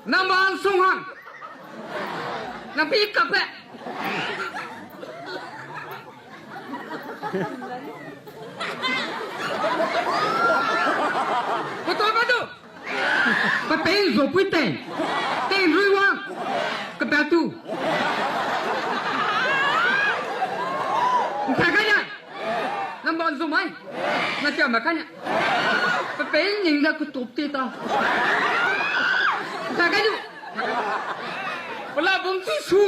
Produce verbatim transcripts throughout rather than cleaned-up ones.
Nang ba nsung hang. Nang pi kape. Betul ba du. Pe pei nzo pui tei. Tei nrui wang. Kepa tu. Nta kai ya. Nang ba nzu mai. Na tia ma kai ya. Pe pei ning da ku tup ti ta. Nta kai du. Pela bung ti su.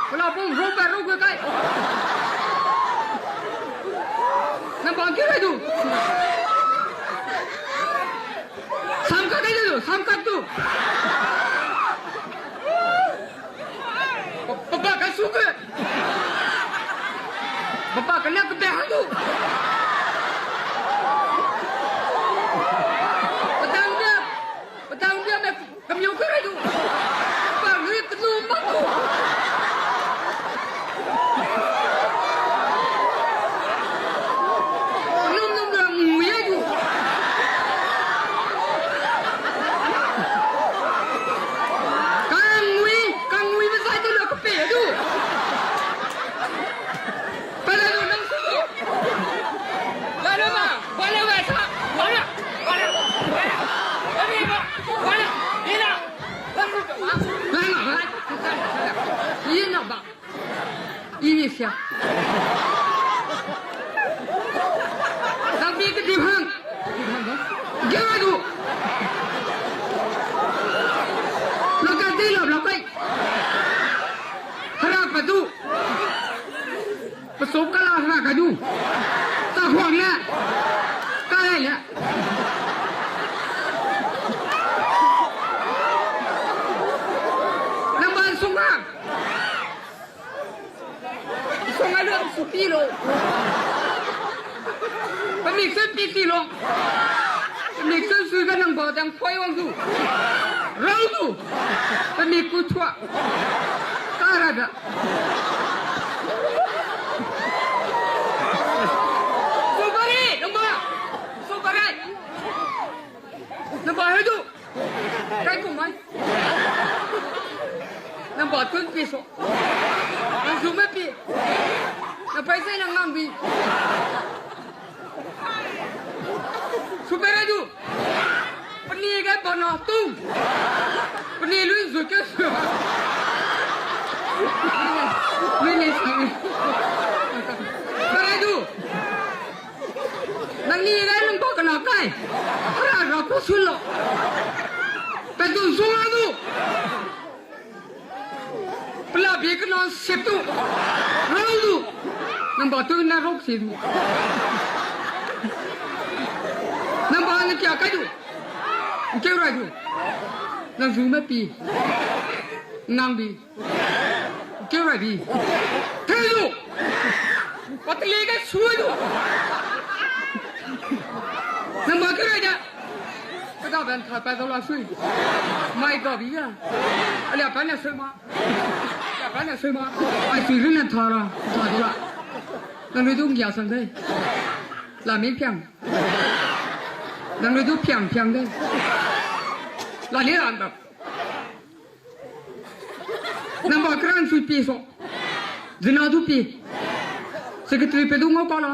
Pela bung ro ba ro ga kai. Nang ba ki rai du. Samkak kai du, samkak du. Papa ka su ke. Papa ka na ke be hang du. Petang dia, petang dia me. Kamiau ke rai du. Bang ri kenu mak du. Num num ra ngui ai du. Kangui, kangui me zai du la kepe du. Pala lu nang su. Pala ma, pala ma sa. Pala, pala. Pala ma, pala. Ina. Pala ma, pala. Ina ba. Ini sia. Tapi ke di hang. Gadu. Lo ka di lo, lo kai. Hara pa du. Pesop kala hera ka du. Ta huang le. Ka le le. Nang ba sung ha. Sung a lu su pi lo. Pe mik se pi ti lo. Pe mik se sui ga nang ba dang poi wang du. Rau du. Pe mik ku chua. Ka ra da. Sopari, nang ba. Sopari. Nang ba he du. Kai kum mai. Nang ba tun pi so. Nang zu me pi. Nang pai se nang ngang bi. Sopari du. Peni gai bana tung. Peni lui zu ke su. Lui le sang. Pare du. Nang ni gai nang ba kena kai. Hera ra ku sun lo. Pe du sung a du. Pela bi kena sep tu. Rau du. Nang ba tu na rok si du. Nang ba ne kia kai du. Keu rai du. Nang zu me pi. Nang bi. Keu rai bi. Teu du. Patele ga sui du. Nang ba keu rai da. Pe da ben tha pa da la sui. Mai da bi ya. Alia pa na sui ma. Alia pa na sui ma. Ai sui rin na tha ra. Tha du la. Nang lui du ngia sang de. La mi piang. Nang lui du piang piang de. La ni ran da. Nang ba keran sui pi so. Zena du pi. Secretary pe du ngau pa la.